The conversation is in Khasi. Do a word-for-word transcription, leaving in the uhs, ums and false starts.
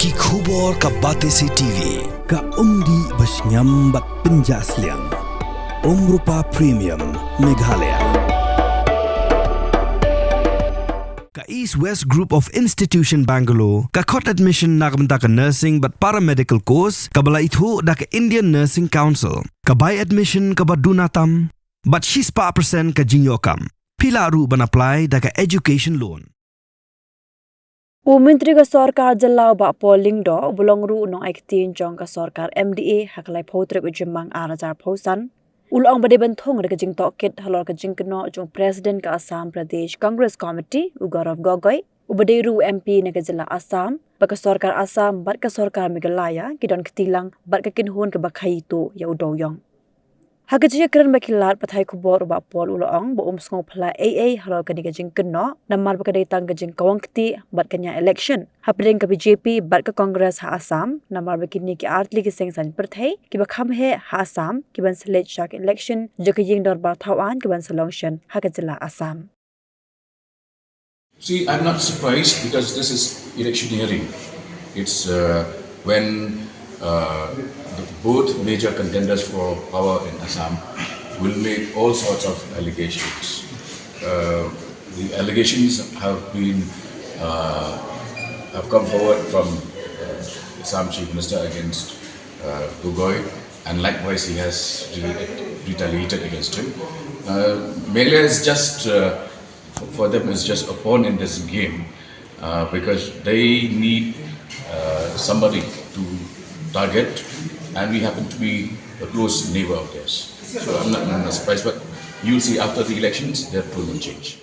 Ki khubor ka Batesi T V, ka umdih ba shngiam bad pynjah sliang. Umrupa Premium, Meghalaya. Ka East West Group of Institution Bangalore, ka khot admission na ka bynta ka nursing bad paramedical course, kaba la ithuh da ka Indian Nursing Council, ka bai admission kaba duna tam, bad shispah percent ka jingïoh kam. Phi lah ruh ban apply da ka education loan. U Myntri ka Sorkar Jylla u Bah Paul Lyngdoh, uba long ruh u nongai ktien jong ka Sorkar M D A ha ka laiphew tarik u Jymmang ar hajar phew san, u la ong ba dei ban thung da ka jingtohkit halor ka jingkynnoh jong u President ka Assam Pradesh Congress Committee, u Gaurav Gogoi, uba dei ruh u M P na ka Jylla Assam, ba ka Sorkar Assam bad ka Sorkar Meghalaya ki don kti lang bad ka kynhun kaba khaii tuh ïa u dewiong. Ha ka jingïakren bad ki lad pathai khubor, u Bah Paul u la ong ba um sngewphylla ei ei halor kane ka jingkynnoh, namar ba ka dei tang ka jingkawang kti bad ka ñiah election hapdeng ka B J P bad ka Congress ha Assam, namar ba kine ki artylli ki seng saiñ pyrthei kiba kham heh ha Assam ki ban sa leit sha ka election jong ka Ïing Dorbar Thaw Aiñ ka ban sa long shen ha ka Jylla Assam. See, I'm not surprised because this is electioneering. It's uh, when uh, the, both major contenders for power in Assam will make all sorts of allegations. Uh, the allegations have been uh, have come forward from uh, Assam Chief Minister against uh, Gogoi, and likewise he has retaliated against him. Uh, Meghalaya is just uh, for them is just a pawn in this game uh, because they need uh, somebody to target, and we happen to be a close neighbor of theirs. So I'm not, I'm not surprised, but you'll see after the elections that will change.